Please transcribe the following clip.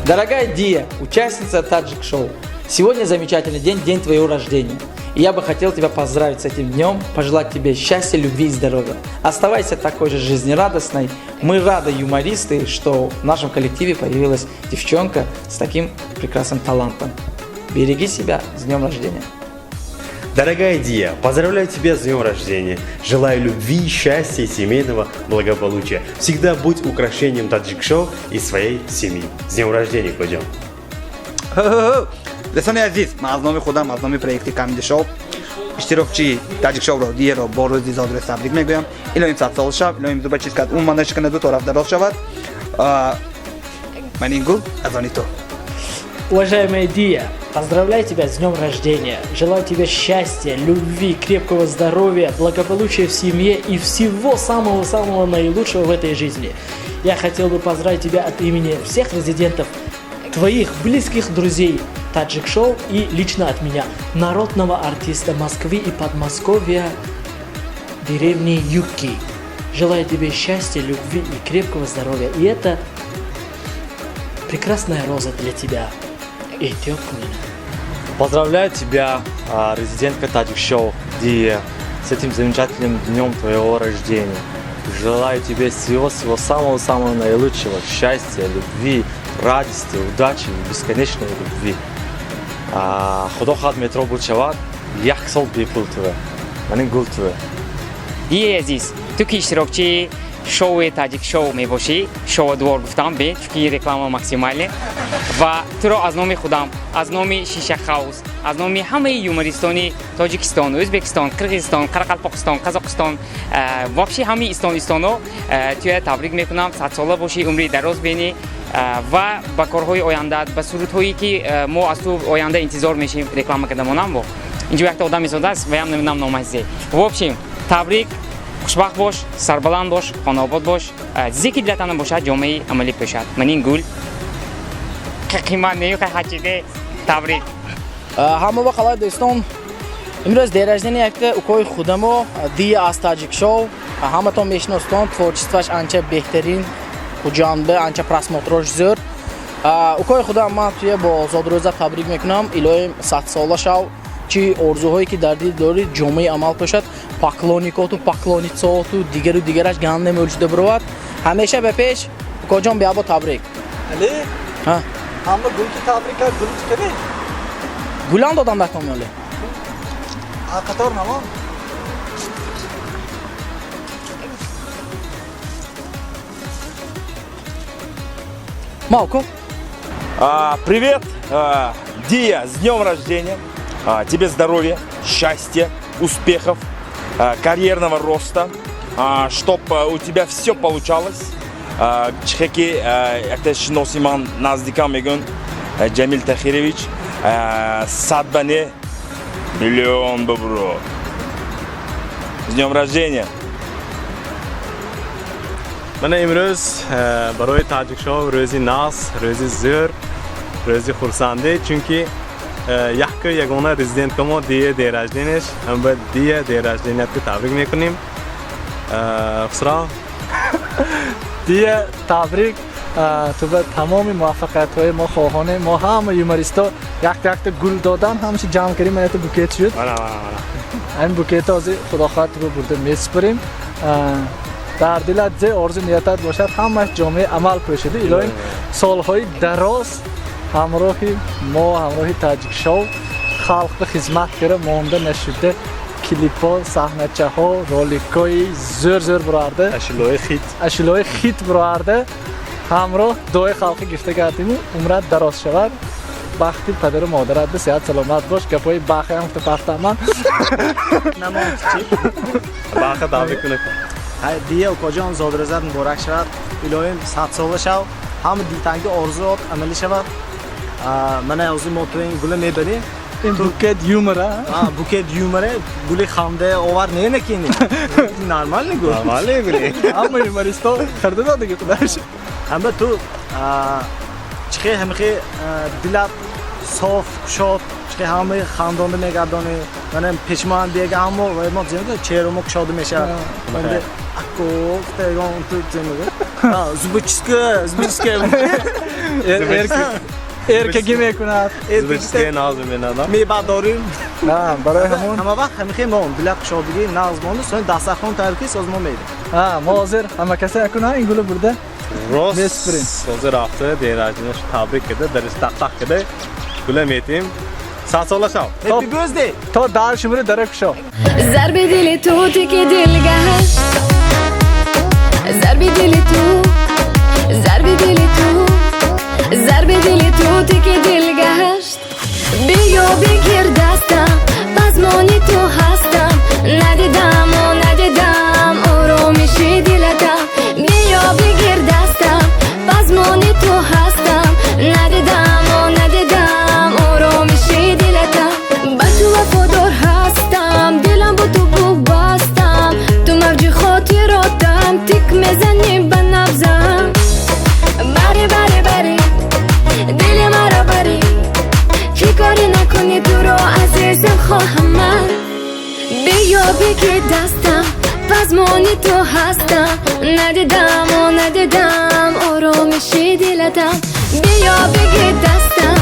Дорогая Дия, участница Таджик Шоу, сегодня замечательный день, день твоего рождения. И я бы хотел тебя поздравить с этим днем, пожелать тебе счастья, любви и здоровья. Оставайся такой же жизнерадостной. Мы рады, юмористы, что в нашем коллективе появилась девчонка с таким прекрасным талантом. Береги себя, с днем рождения. Дорогая Дия, поздравляю тебя с днем рождения. Желаю любви, счастья и семейного благополучия. Всегда будь украшением Таджик-шоу и своей семьи. С днем рождения, Коджон. Дӯстони азиз, ман аз номи худам, аз номи проекти Камеди Шоу иштирокчии Таҷик Шоуро, Диеро, бо рӯзи зодрӯз табрик мегӯям. Илоҳим, 100 сол шав, илоҳим, зуба чиз кард, умуман нашиканаду, то рафт дароз шавад. Ман ин гул аз они ту. Уважаемая Дия, поздравляю тебя с днем рождения. Желаю тебе счастья, любви, крепкого здоровья, благополучия в семье и всего самого-самого наилучшего в этой жизни. Я хотел бы поздравить тебя от имени всех резидентов, твоих близких друзей Таджик Шоу и лично от меня, народного артиста Москвы и Подмосковья, деревни Юкки. Желаю тебе счастья, любви и крепкого здоровья. И это прекрасная роза для тебя. Идет к меня. Поздравляю тебя, резидентка Таджик Шоу Дия, с этим замечательным днем твоего рождения. Желаю тебе всего-всего самого-самого наилучшего, счастья, любви, радости, удачи и бесконечной любви. Худо хоҳад, метро буд шавад, як сол бепул туве. Ман гул туве. Дияи азиз, ту ки иштирокчии шоуи Таҷик Шоу мебошӣ, шоу двор гуфтам бе, чунки реклама максимальный, ва туро аз номи худам, аз номи Шиша Хаус, аз номи ҳамаи юмористони Тоҷикистон, Ӯзбекистон, Қирғизистон, Қарақалпоқистон, Қазоқистон, вообще ҳамаи истонистоно туя табрик мекунам. 100сола бошӣ, умри дароз бинӣ ва ба корҳои ояндаат, ба сурудҳое ки мо аз ту оянда интизор мешем. Реклама кардамонам бо инҷо якта одам истодааст, ваям намедонам номаш зе. В общем, табрик, хушбахт бош, сарбаланд бош, хонаобод бош, зеки дилатана бошад, ҷомаи амалӣ пӯшад. Ман ин гул қимат не, ҳачиде. Табрик. Ҳама ба қалай, дӯстон. Имрӯз день рождения якта укои худамо, Дия аз Таҷик Шоу. Ҳаматон мешиностон, творчествоаш анча беҳтарин, Хуҷандба анча просмотрош зӯр. Укои худам, ман туя бо зодрӯза табрик мекунам. Илоҳим, 100сола шав, чӣ орзуҳое ки дар дил дорӣ, ҷомаи амал пӯшад, поклонникоту, поклонницаоту, дигару дигараш ганда мӯл шуда бировад. Ҳамеша ба пеш, укоҷон, биябо табрик. Али, ҳама гул ки табрик кард, гул чӣ? Гулам додам датон мёле. Қатор намон. Ма, уко. Привет, Дия, с днем рождения. Тебе здоровья, счастья, успехов, карьерного роста, чтоб у тебя все получалось. Чихеки якта шиноси ман наздикам мегӯн, Ҷамил Тахирович, сад ба не, миллион бобро. С днем рождения! Мана имрӯз барои Таҷикшоу рӯзи нағз, рӯзи зӯр, рӯзи хурсандӣ, чунки яку ягона резидентка мо Дия день рожденияш. Ҳам Дия день рождениятро табрик мекунем. Хусрав. Дия, табрик. Ту ба тамоми муваффақиятҳои мо хоҳонем. Мо ҳама юмористо якта якта гул додан, ҳамаша ҷамъ кардем, мана это букет шуд. Ҳамин букета ҳозир, худо хоҳад, ту бурда месупорем. Дар дилат зе орзу ниятат бошад, ҳамаш ҷомаи амал пӯшида. Илоҳим, солҳои дароз ҳамроҳи мо, ҳамроҳи Таҷикшоу халқро хизмат кара, монда нашуда, клипҳо, саҳначаҳо, роликҳои зӯр зӯр бироварда, ашилои хит, ашилои хит бироварда, ҳамроҳ дуои халқи гирифта гардиму умрат дароз шавад, бахти падару модарат, сиҳат саломат бош. Гапҳои бахаям гуфта партаман. Баха табрик кунак. Дия, укоҷон, зодрӯзат муборак шавад. Илоҳим, 100сола шав, ҳама дилтанги орзуот амалӣ шавад. Мана ҳозир мо ту ин гула мебарем. Ин букет юмора. Букет юмора, гули ханда овар не, накини нормальный гул. Нормальный гули. Ҳама юмористо харда додаги, худаш. Ҳама ту чихе ҳамихе дилат соф, кушод, чихе ҳамаи хандонда мегардонӣ. Мана пешмоам биега, ҳамо мо чеҳрамо кушода мешавад. Ако, ту зубочистка, зубочистка. Эркагӣ мекунад. Зубочистка нағз мебинад. Мебардорим. Барои ҳамон ҳама вақт ҳамихе мо дила кушодагӣ нағз монду, сони дастархон тайёр ки соз мо медем. Мо ҳозир ҳама каса якуна ин гула бурда рост месупурем. Ҳозир рафта день рождения ш табрик кида, дариш тақ-тақ кида, гула метем. 100 сола шав. Happy birthday. То дар шумури дара кушо. Зарби дили ту тики дил гашт, зарби дили ту, зарби дили ту, зарби дили ту тики дил гашт. Биё бигир дастам, пазмони ту ҳастам. Надидаму надидам оромиши дилатам. Биё бигир дастам, пазмони ту ҳастам. Надидаму надидам оромиши дилатам. Ба ту вафодор ҳастам, дилам бо ту бубастам. Ту мавҷи хотиротам, тик мезанӣ ба набзам. Бари, бари, бари, дили маро бари. Чӣ корӣ накунӣ, туро азизам хоҳам ман. Биё бигир дастам, пазмони ту ҳастам. Надидаму надидам оромиши дилатам. Биё бигир дастам.